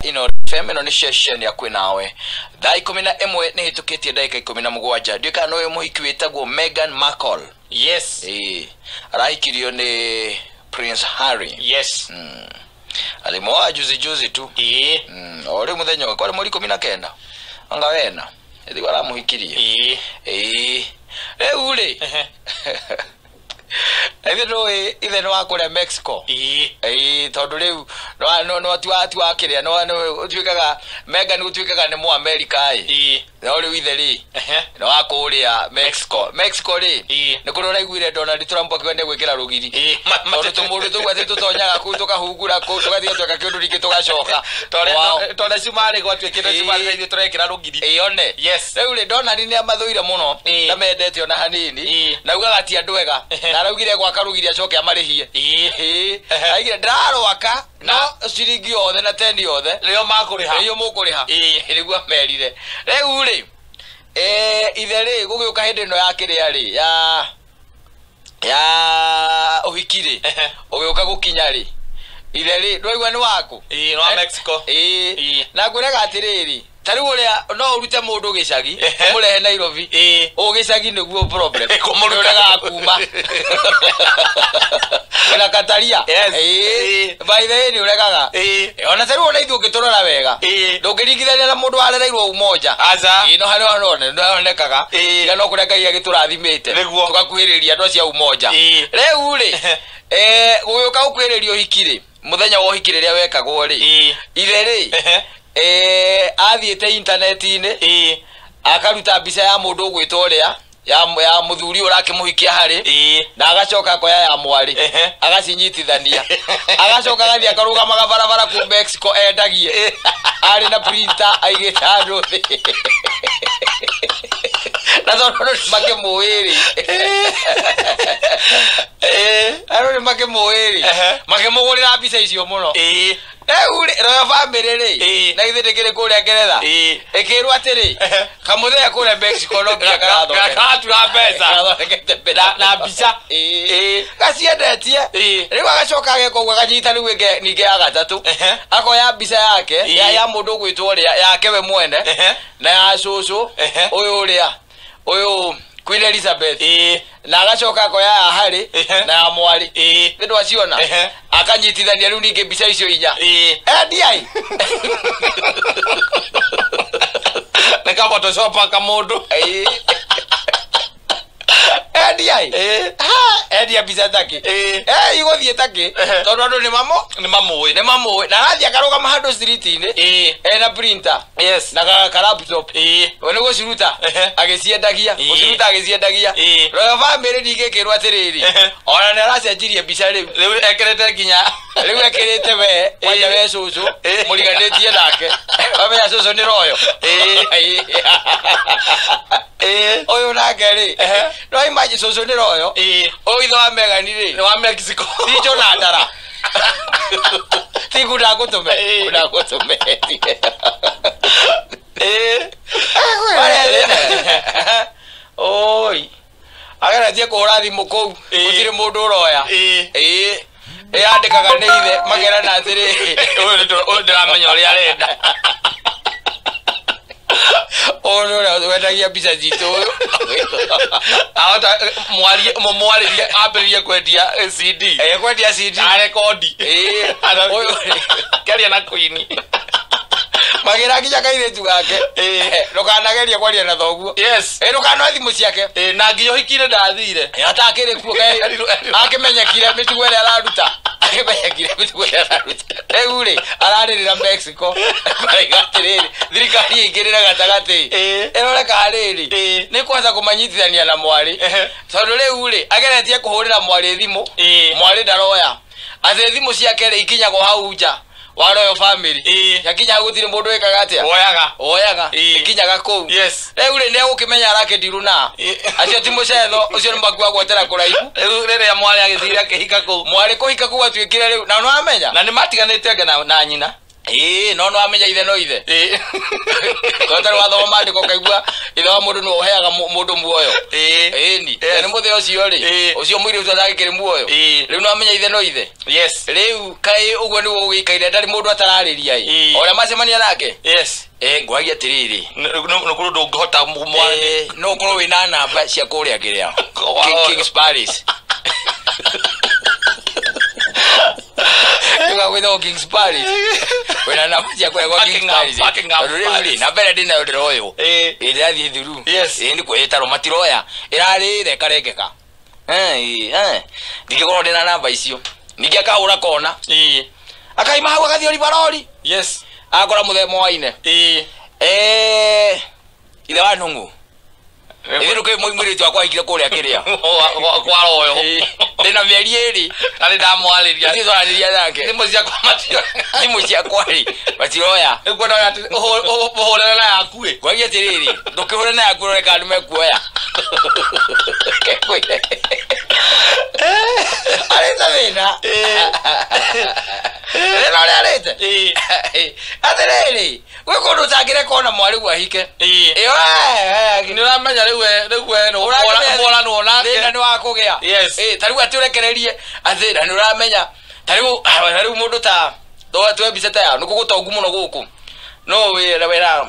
Ino FM ino ni session ya kwinawe thaa 11 ni hitukitie ndagika 17 ndiũ kana ũyũ mũhiki wĩtagwo Meghan Markle. Yes. Arahikirio ni Prince Harry. Yes. Alimoa juzi juzi tu. O rĩu mũthenya ũyũ, kwarĩ mweri 19 anga wena ĩthigwo aramuhikirie. Rĩu rĩ ithe ndũĩ ithe nĩ wa kũrĩa Mexico. Tondũ rĩu no tiwa kĩrĩa no ũtuĩkaga Meghan gũtuĩkaga nĩ Mũamerika ĩ. No rĩu ithe rĩ nĩ wa kũrĩa Mexico. Mexico rĩ nĩ kũrĩa ũraiguire Donald Trump akiuga nĩ egwĩkĩra rũgiri. Tondũ tũmũndũ tũu atĩ tũtonyaga kũu tũkahungura kũu tũgathiĩ tweka kĩũndũ rĩngĩ tũgacoka. Tondũ cumarĩ gwatuĩkĩte cumarĩ na ithuĩ tũrekĩra rũgiri. One. Yes. Rĩu rĩ Donald nĩ amathũire mũno ndamendete ona hanini na augaga ti andũ ega na araugire gwaka rũgiri acoke amarĩhie. Aigire ndararwaka no ciringi yothe na teni yothe nĩyo makũrĩha. Nĩyo mũkũrĩha. Nĩguo amerire. Rĩu rĩ ithe rĩ gũgĩũka hĩndĩ ĩno ya kĩrĩa rĩ ya ũhiki rĩ ũgĩũka gũkinya rĩ ithe rĩ ndwaigua nĩ waku? Nĩ wa Mexico. Na ngwĩraga atĩrĩrĩ ta rĩu ũrĩa no ũrute mũndũ gĩcagi ũmũrehe Nairobi ũ gĩcagi nĩguo problem ũregaga kuma na kataria. By the way nĩ ũregaga ona ta rĩu ona ithuĩ ũngĩtũrora wega ndũngĩringithania na mũndũ warereirwo Umoja. No harĩa nĩhonekaga ira no kũrĩa Ngai agĩtũrathimĩte tũgakuhĩrĩria andũ acio a Umoja. Rĩu rĩ gũgĩũka gũkuhĩrĩria ũhiki rĩ mũthenya wa ũhiki rĩrĩa wekagwo rĩ ithe rĩ athiĩte intaneti-inĩ akaruta mbica ya mũndũ ũgwĩtwo ũrĩa ya mũthuri ũrakĩmũhikia harĩ na agacoka akoya ya mwarĩ agacinyitithania agacoka agathiĩ akarũgamaga barabara kũu Mexico endagie arĩ na printer aigĩte handũ thĩ na tondũ andũ nĩmakĩmũĩ rĩ andũ nĩmakĩmũĩ rĩ makĩmũgũrĩra mbica icio mũno. Rĩu rĩ Royal Family rĩ na ithuĩ ndĩkĩrĩ kũrĩa Ngeretha ĩkĩrwo atĩrĩ kamũthenya kũrĩa Mexico no nginya karatura mbeca na mbica gaciendetie. Rĩu agacoka ageka ũguo akanyita rĩu ĩngĩ ningĩ ya gatatũ akoya mbica yake ya mũndũ ũgwĩtwo ũrĩa yake we mwene na ya cũcũ ũyũ ũrĩa ũyũ Queen Elizabeth na agacoka akoya ya Harry na ya mwarĩ nĩ ndwaciona akanyitithania rĩu ningĩ mbica icio inya endiai nĩ ka Photoshop kamũndũ endiai endia mbica takĩ igũthiĩ takĩ tondũ andũ nĩ mamũĩ na arathiĩ akarũgama handũ street-inĩ ena printer. Yes. Na ka laptop we nĩ gũciruta agĩciendagia gũciruta agĩciendagia. Royal Family ningĩ ĩkĩrwo atĩrĩrĩ ona nĩ aracenjirie mbica rĩu rĩu ekĩrĩte nginya rĩu ekĩrĩte we kwanja we cũcũ mũriganĩtie nake wamenya cũcũ nĩ royo ũyũ nake rĩ no imagine cũcũ nĩ royo ũyũ ithe wa Meghan rĩ nĩ wa Mexico ti Njũna Ndara ti ngũndagũtũme ngũndagũtũme oi ageretie kũhũra thimũ kũu gũtirĩ mũndũ ũroya yandĩkaga nĩ ithe makerana atĩrĩ ũyũ ndĩramenya ũrĩa arenda ũyũ nĩ ũrĩa wendagia mbica citũ ũyũ ahota mũmwarĩrie ambĩrĩrie kwendia CD kwendia CD arekondi ũyũ kĩaria na Queen magĩra nginya kairĩtu gake ndũkanagerie kwaria na thoguo. Yes. Ndũkanoe thimũ ciake na nginya ũhiki-inĩ ndathire atakĩrĩ kuo akĩmenyekire mĩtugo ĩrĩa araruta akĩmenyekire mĩtugo ĩrĩa araruta rĩu rĩ ararĩrĩra Mexico maraiga atĩrĩrĩ thirikari ĩingĩrĩre gatagatĩ ĩrore kana rĩrĩ nĩ kwanza kũmanyitithania na mwarĩ tondũ rĩu rĩ ageretie kũhũrĩra mwarĩ thimũ mwarĩ ndaroya atĩ thimũ ciake rĩ ikinyagwo hau nja wa Royal Family yakinya gũtirĩ mũndũ wĩkaga atĩa woyaga ikinyaga kũu. Yes. Rĩu rĩ nĩegũkĩmenya arakĩndirũ na acio ti mũcetho ũcio nĩ makua gwetera kũraihu rĩu rĩrĩa mwarĩ agĩthire akĩhika kũu mwarĩ kũhika kũu atuĩkire rĩu na nĩwamenya na nĩmatiganĩte anga na nyina No no amenya ithe no ithe. Tondũ wathoma maandĩko ũkaigua ithe wa mũndũ nĩwe ũheaga mũndũ muoyo. Ĩni. Nĩ mũthĩ ũcio rĩ, ũcio mũirĩtu atangĩkĩrĩ muoyo. Rĩu no amenya ithe no ithe. Yes. Rĩu kaĩ ũguo nĩguo gũgĩikaire ndarĩ mũndũ atararĩria ĩ. O ũrĩa macemania nake. Yes. Ngwagia atĩrĩrĩ. Nĩ kũrĩ ũndũ ũngĩhota mwaranĩrie. No ũkorwo wĩna namba cia kũrĩa kĩrĩa. King's Palace. Tũgagwĩtwo King's Palace. Wĩna namba cia kũrĩa gwa King's Palace. Tondũ rĩu rĩ, namba ĩrĩa ndĩnayo ndĩroywo. Ĩrathiĩ thuru. Yes. Nĩ kwĩtarwo matiroya. Ĩrarĩra ĩkarengeka. Ndingĩkorwo ndĩna namba icio. Ningĩ akahũra kona. Akaima hau agathiĩ Olivarori. Yes. Akora mũthee waine. Ithe wa Nung'u. Ithe ndũkĩũĩ mũirĩtu wakwa aikire kũrĩa kĩrĩa. Kwa royo. Ndĩna mĩeri ĩrĩ. Na nĩ ndamwarĩria. Ithuĩ twaranĩria nake. Thimũ ciakwa matiroya. Thimũ ciakwa rĩ, matiroya. Nĩkuona atĩ ũhũrane na yaku ĩ. Ngwagia atĩrĩrĩ, ndũkĩhũre na yaku ũrore kana nĩmekuoya. Kekwĩre. Arĩte thĩna. Thĩna ũrĩa arĩte. Atĩrĩrĩ, gwĩ kũndũ ũtangĩreka ona mwarĩguo ahike. Nĩ ũramenya rĩu we rĩu we nĩ ũkũranwo nake. Thĩna nĩ wa kũgĩa. Yes. Ta rĩu atĩ ũrekererie atĩ na nĩ ũramenya ta rĩu mũndũ ta twe mbica ta yao nĩ gũtongu mũno gũkũ. No wĩra wĩra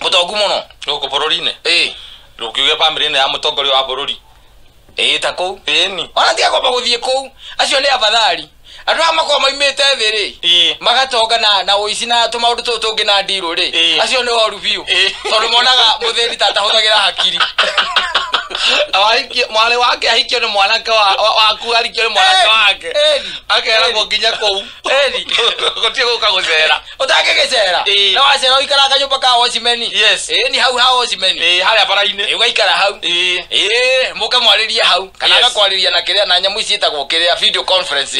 mũtongu mũno gũkũ bũrũri-inĩ. Ndũkiuge bamĩrĩ-inĩ ya mũtongoria wa bũrũri. Ta kũu. Ĩni. Ona tiga kwamba gũthiĩ kũu. Acio nĩ abathari. Andũ aya makoragwo maumĩte thĩ rĩ, magatonga na ũici na tũmaũndũ tũtũ tũngĩ na ndirũ rĩ, acio nĩ oru biũ. Tondũ monaga mũthĩni ta atahũthagĩra hakiri. Mwarĩ wake ahikio nĩ mwanake waku ahikio nĩ mwanake wake. Akeragwo nginya kũu. Gũtirĩ gũka gũcera. Ũtangĩgĩcera. Na wacera ũikaraga kanyũmba ka watchman. Yes. Ni hau ha watchman. Harĩa bara-inĩ. Ũgaikara hau. Mũke mwarĩrie hau. Kana agakwarĩria na kĩrĩa na nyamũ ici ciĩtagwo kĩrĩa video conference.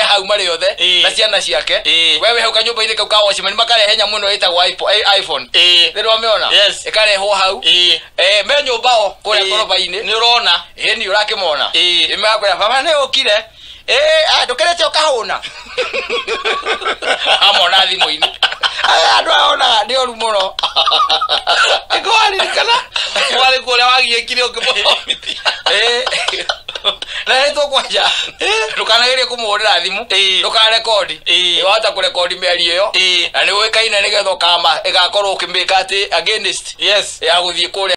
Hau marĩ othe na ciana ciake. We wĩ hau kanyũmba-inĩ kau ka watchman makarehe nyamũ ĩno ĩtagwo iPhone. Nĩ wamĩona? Yes. Ĩkarehwo hau. Me nyũmba o kũrĩa ngoroba-inĩ. Nĩ ũrona. Nĩ ũrakĩmona. Magakwĩra baba nĩ ũkire. Ndũkĩrĩte ũkahũna. Amona thimũ-inĩ. Andũ aya onaga nĩ oru mũno. Nĩkũwaririkana warĩ kũrĩa wagiĩkire ũkĩmũthomithia. Na nĩ tũkwanja ndũkanagerie kũmũhũrĩra thimũ, ndũkarekodi. Wahota kũrekodi mĩario ĩyo na nĩ ũĩkaine nĩgetha ũkama ĩgakorwo ũkĩmĩka atĩ against Yes. ya gũthiĩ kũrĩa.